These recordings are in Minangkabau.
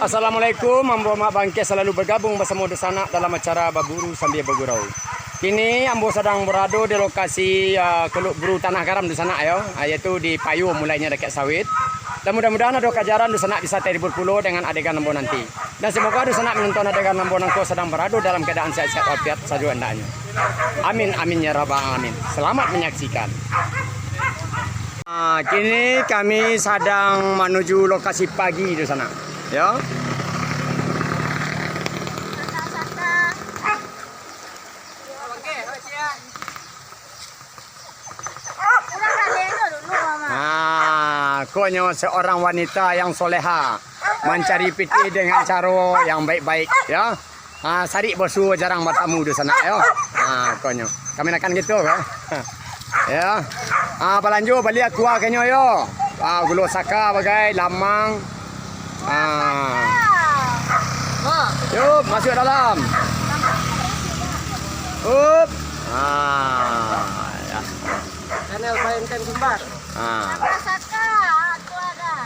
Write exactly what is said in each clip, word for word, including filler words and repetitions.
Assalamualaikum, ambo Mak Bangkeh salalu bagabung basamo dunsanak dalam acara Baburu Sambia Bagurau. Kini ambo sadang barado di lokasi, ah, Keluk Buru Tanah Garam dunsanak yo, ah, yaitu di Payo mulainyo dakek sawit. Dan mudah-mudahan ado kajaran dunsanak bisa terhibur pulo dengan adegan ambo nanti. Dan semoga dunsanak menonton adegan ambo nangko sadang barado dalam keadaan sehat-sehat walafiat sajo andaknyo. Amin, amin ya rabbal alamin. Selamat menyaksikan. Ah, kini kami sadang manuju lokasi pagi dunsanak, yo. Nah, konyo seorang wanita yang soleha mancari pitih dengan caro yang baik-baik, yo. Ah, sarik basua jarang batamu dunsanak, yo. Ah, konyo. Kami nakan gitu, yo. Yo. Ah, balanjo bali aqua kanyo, yo. Ah, gulo saka bagai, lamang. Ah. Yup, masuk dalam. Up. Ah, ya. Channel Painten Kembar. Ah. Saka, saka, aqua dah.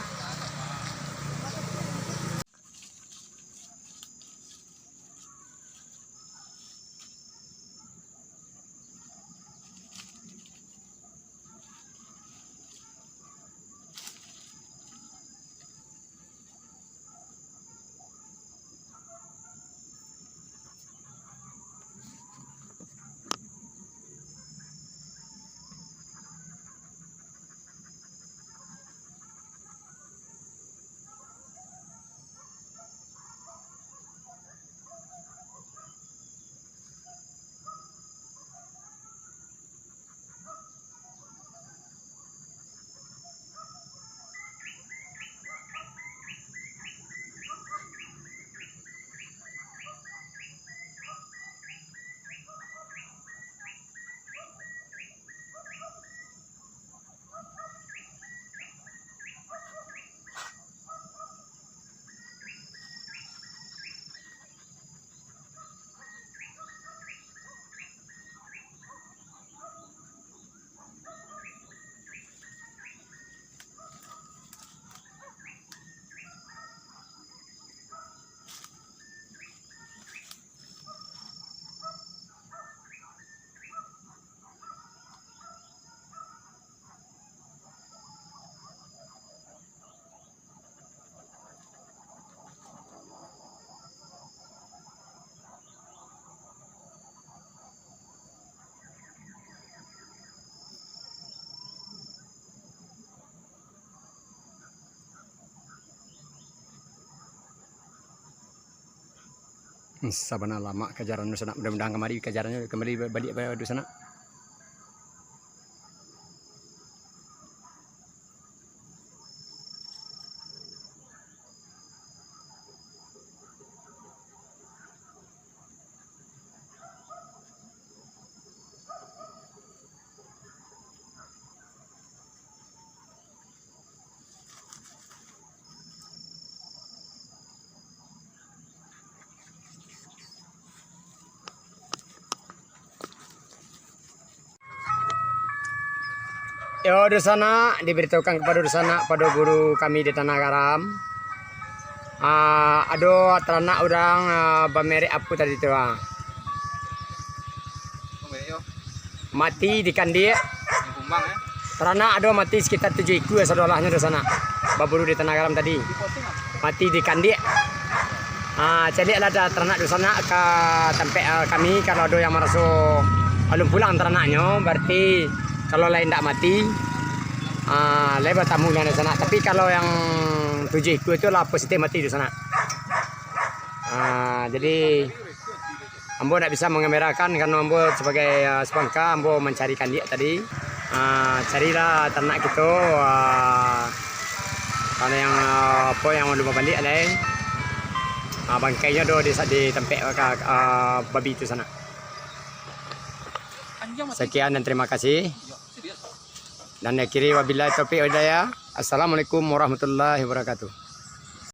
Hmm, sabana lama kajaran dunsanak, mudah-mudahan kamari kajarannyo kambali baliak bana dunsanak. Yo, dunsanak, diberitahukan kepada dunsanak, pado guru kami di Tanah Garam, ah, ado taranak urang, ah, bamerek apo tadi tu, ah? Mati dikandiak. Taranak ado mati sekitar tujuh ikua sadolahnyo dunsanak. Baburu di Tanah Garam tadi. Mati dikandiak. Ah, caliaklah da-, taranak dunsanak ka tampek, ah, kami. Kalau ado yang maraso alun pulang taranaknyo, berarti kalau lai indak mati, ah, lai batamu dunsanak. Tapi kalau yang tujuh ikua tu lah positif mati dunsanak. Ah, jadi, ambo ndak bisa mangamerakan, karano ambo sabagai, ah, sepangka, ambo mancari kandiak tadi. Ah, carilah taranak kito, ah, karano yang, ah, apo, yang alun babaliak lai. Ah, bangkainyo ado di sa-, di tampek ka, ah, babi tu sanak. Sekian dan terima kasih. Dan akhiri, wabillahi taufiq wal hidayah. Assalamualaikum warahmatullahi wabarakatuh.